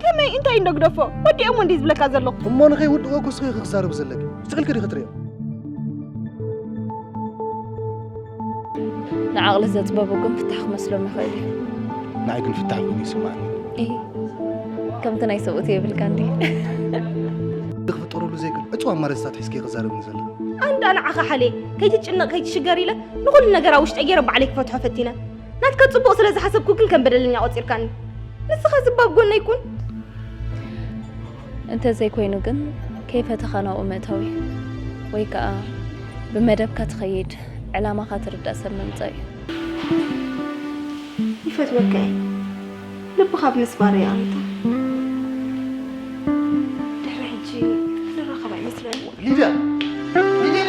ከመይ እንታይ እንዶ ግደፎ? ወዲኦም ወንዲ ዝብለካ ዘለኹ። እሞ ንኸይውድኦ እኮ እስኺ ኢኺ ክዛረብ ዘለኪ። ስቕ ኢልኪ ዲኺ ትርእዮ? ንዓቕሊ ዘጽበቡ ግን ፍታሕ ክመስሎም ይኽእል እዩ። ንዓይ ግን ፍታሕ ኮይኑ ይስምዓኒ። እሂ፣ ከምቲ ናይ ሰብኡት የብልካ እንዲ። ክፍጠረሉ ዘይክእል ዕጹው ኣማራጺታት ሒዝኪ ክዛረብኒ ዘለኺ። ኣንዳ ንዓኻ ሓልየ፣ ከይትጭነቕ ከይትሽገር ኢለ ንኹሉ ነገር ኣብ ውሽጠይ ገይረ ባዕለይ ክፈትሖ ፈቲነ። ናትካ ጽቡቕ ስለ ዝሓሰብኩ ግን ከም በደለኛ ቆጺርካኒ። ንስኻ ዝባብ ጎነይ ኩን። እንተዘይኮይኑ ግን ከይፈተኻ ናብኡ ምእታው እዩ። ወይ ከኣ ብመደብካ ትኸይድ፣ ዕላማኻ ትርዳእ ሰብ ምምጻእ እዩ። ይፈትወካ እየ። ልብኻ ብምስባረይ ኣሚታ። ድሕሪ ሕጂ ንራኸብ ኣይመስለኒ። ሊድያ! ሊድያ!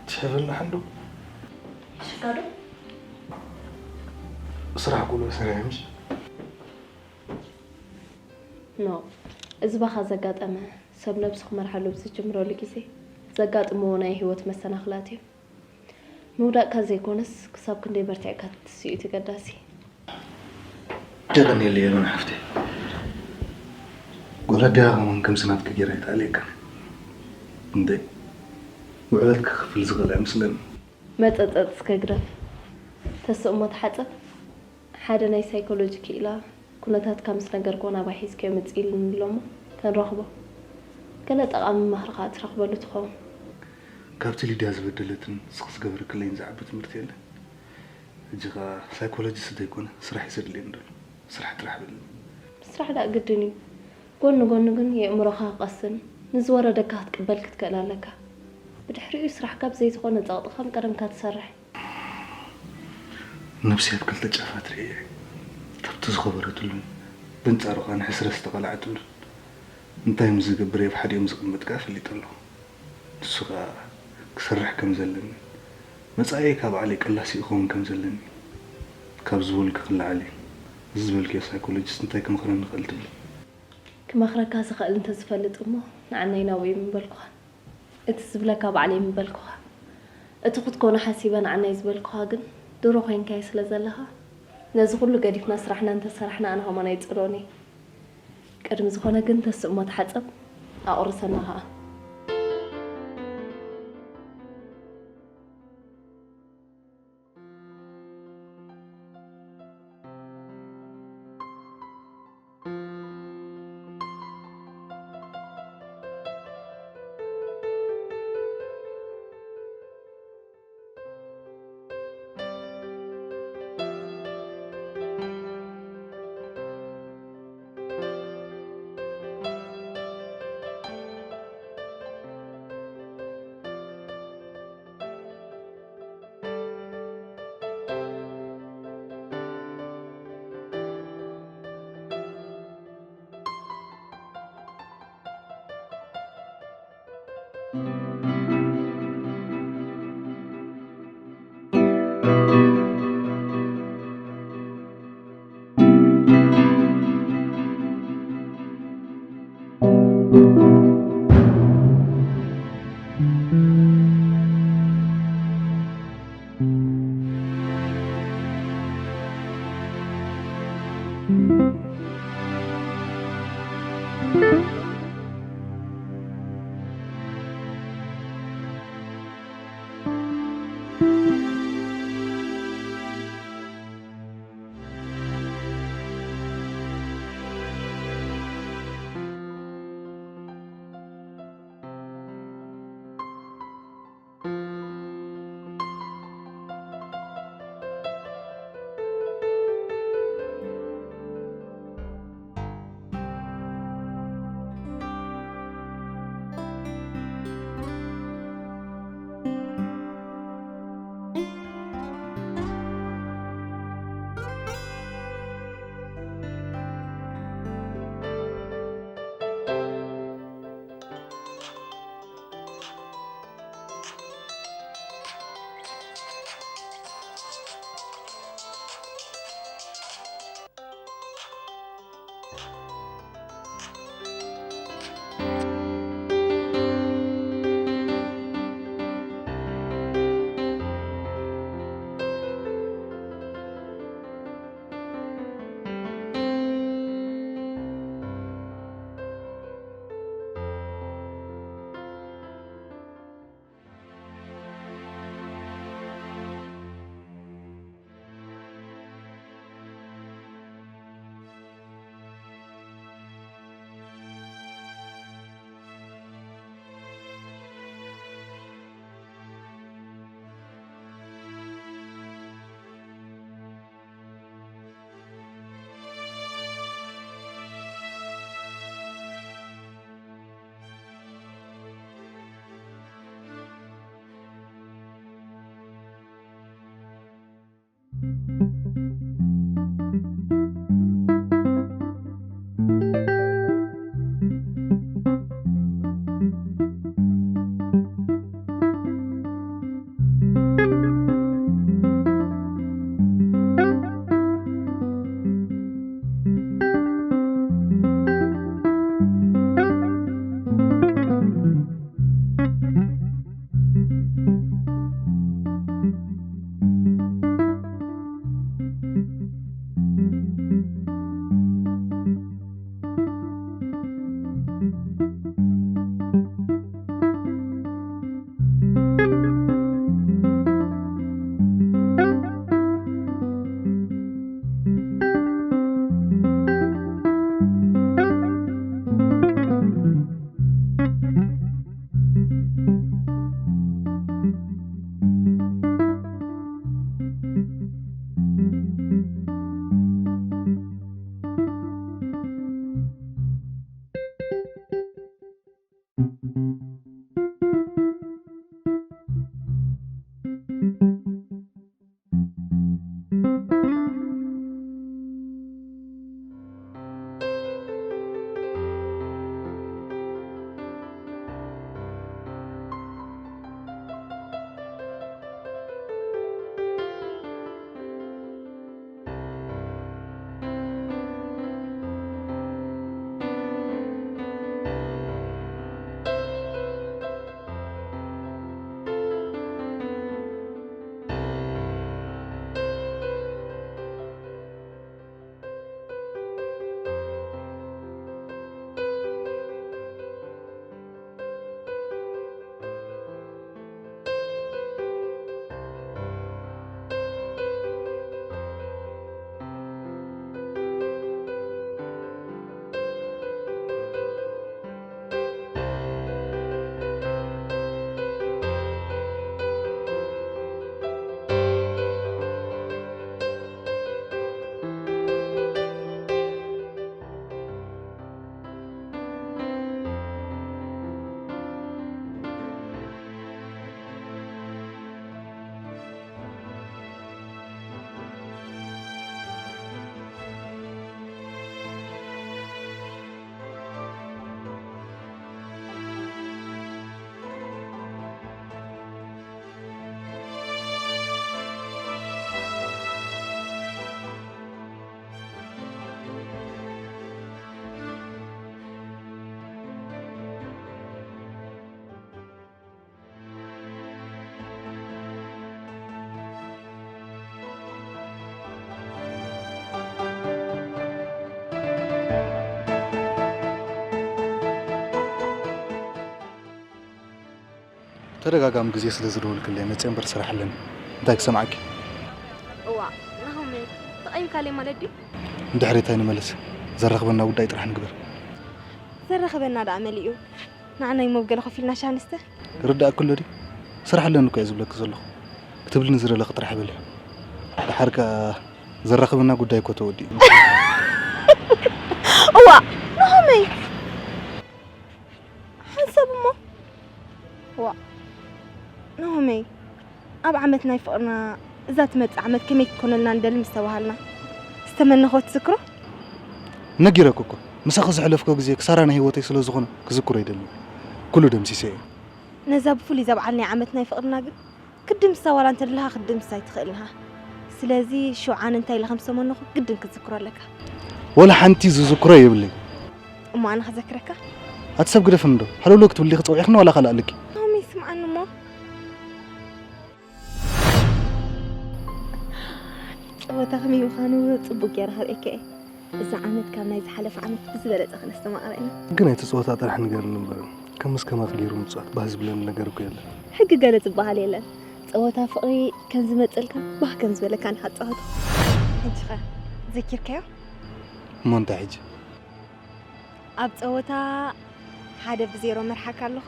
ትሕብና ሓንዱ ሽካዶ? ስራሕ ጉልበት ሰሪሐ ምሽ? ኖ፣ እዚ ባኻ ዘጋጠመ ሰብ ነብሱ ክመርሓሉ ብዝጅምረሉ ግዜ ዘጋጥምዎ ናይ ህይወት መሰናኽላት እዩ። ምውዳቕካ ዘይኮነስ ክሳብ ክንደይ በርቲዕካ ትስዩ እቲ ገዳሲ። የቐንየለይ የሎን ሓፍተይ። ጓል ኣዲኣ ከማን ከምሲ ናትኪ ገይራ ኣይትኣልየካን። እንደ ውዕለት ክኽፍል ዝኽእል ኣይመስለኒ። መጸጸጽ እስከ ግደፍ። ተስእሞ ተሓጸብ። ሓደ ናይ ሳይኮሎጂ ክኢላ ኩነታትካ ምስ ነገርክዎ ናባይ ሒዝካዮ ምጽእ ኢሉኒ ኣሎ እሞ ክንረኽቦ። ገለ ጠቓሚ ምኽሪ ከኣ ትረኽበሉ ትኸውን። ካብቲ ሊድያ ዝበደለትን ንስኺ ዝገበርክለይን ዝዓቢ ትምህርቲ የለን። ሕጂ ኸኣ ሳይኮሎጂስት ዘይኮነ ስራሕ እዩ ዘድልየኒ ዘሎ። ስራሕ ጥራሕ በልኒ። ምስራሕ ደኣ ግድን እዩ። ጎኒ ጎኒ ግን የእምሮኻ ክቐስን ንዝወረደካ ክትቅበል ክትክእል ኣለካ። ብድሕሪኡ ስራሕካ ብዘይ ዝኾነ ጸቕጢ ከም ቀደምካ ትሰርሕ። ነብሲ ኣብ ክልተ ጫፋት ርእየ፣ ካብቲ ዝኸበረትሉን ብንጻሩ ኸኣ ንሕስረት ዝተቐላዕትሉን እንታይ ምስ ዝገብር እየ ኣብ ሓዲኦም ዝቕመጥ ከኣ ፈሊጠ ኣለኹ። ንሱ ኸኣ ክሰርሕ ከም ዘለኒ፣ መጻኢየይ ካብ ባዕለይ ቀላሲ ክኸውን ከም ዘለኒ ካብ ዝበሉኪ ክለዓል እዩ። እዚ ዝበልክዮ ሳይኮሎጂስት እንታይ ክመኽረኒ ይኽእል ትብሊ? ክመኽረካ ዝኽእል እንተዝፈልጥ እሞ ንዓናይ ናብኡ እዩ ምበልኩኻ። እቲ ዝብለካ ባዕለይ ምበልኩኻ። እቲ ክትኮኖ ሓሲበ ንዓናይ ዝበልኩኻ ግን ድሮ ኮይንካዮ ስለ ዘለኻ ነዚ ኩሉ ገዲፍና ስራሕና እንተሰራሕና ኣነ ከማን ኣይጽልኦን እየ። ቅድሚ ዝኾነ ግን ተስእሞ ተሓጸብ ኣቑርሰና ኸኣ። ተደጋጋሚ ግዜ ስለ ዝደወልክለይ መጽየ እምበር ስራሕ ኣለኒ። እንታይ ክሰምዓኪ? እዋ ናሆመይ፣ ተቐይምካለይ ማለት ድዩ? ንድሕሪት ኣይንመለስ። ዘራኽበና ጉዳይ ጥራሕ ንግበር። ዘራኽበና ደኣ መሊኡ። ንዓና ይሞብገለ ኮፍ ኢልና ሻሂ ንስተ። ርዳእ ኩሎ ድዩ? ስራሕ ኣለኒ እኮ እየ ዝብለኪ ዘለኹ። ክትብልኒ ዝደለኺ ጥራሕ በሊ። ደሓር ከኣ ዘራኽበና ጉዳይ እኮ ተወዲኡ። እዋ ናሆመይ፣ ሓንሳብ እሞ። እዋ ናሆመይ፣ ኣብ ዓመት ናይ ፍቕርና እዛ ትመጽእ ዓመት ከመይ ክትኮነልና ንደሊ ምስ ተባሃልና ዝተመነኾ ትዝክሮ? ነጊረኩ እኮ ምሳኺ ዘሕለፍኮ ግዜ ክሳራ ናይ ህይወተይ ስለ ዝኾነ ክዝክሮ ይደሊ። ኩሉ ደምሲሰ እየ። ነዛ ብፍሉይ ዘብዓል ናይ ዓመት ናይ ፍቕርና ግን ክድምስሳ ዋላ እንተደለኻ ክድምስሳ ኣይትኽእልን ኢኻ። ስለዚ ሽውዓን እንታይ ኢለ ከም ዝተመነኹ ግድን ክትዝክሮ ኣለካ። ወላ ሓንቲ ዝዝክሮ የብለይ። እሞ ኣነ ክዘክረካ? ኣቲ ሰብ ግደፍኒ ዶ? ሃለውለው ክትብሊ ክጸውዒኽኒ ዋላ ካልእ ኣለኪ? ናሆሚ ስምዓኒ እሞ። ጸወታ ከመይ ምዃኑ ጽቡቅ ገይረ ከርእየካ እየ። እዚ ዓመት ካብ ናይ ዝሓለፈ ዓመት ብዝበለጸ ክነስተማቕረ ኢና። ግን እቲ ጸወታ ጥራሕ ንገርኒ እምበር ከምስ ከማኺ ገይሩ ምጽዋት ባህ ዝብለኒ ነገር እኮ የለን። ሕጊ ገለ ዝበሃል የለን። ጸወታ ፍቕሪ ከም ዝመጸልካ ባህ ከም ዝበለካ ንሓ ጸወታ። ሕጂ ኸ ዘኪርካዮ? እሞ እንታይ ሕጂ? ኣብ ጸወታ ሓደ ብዜሮ መርሓካ ኣለኹ።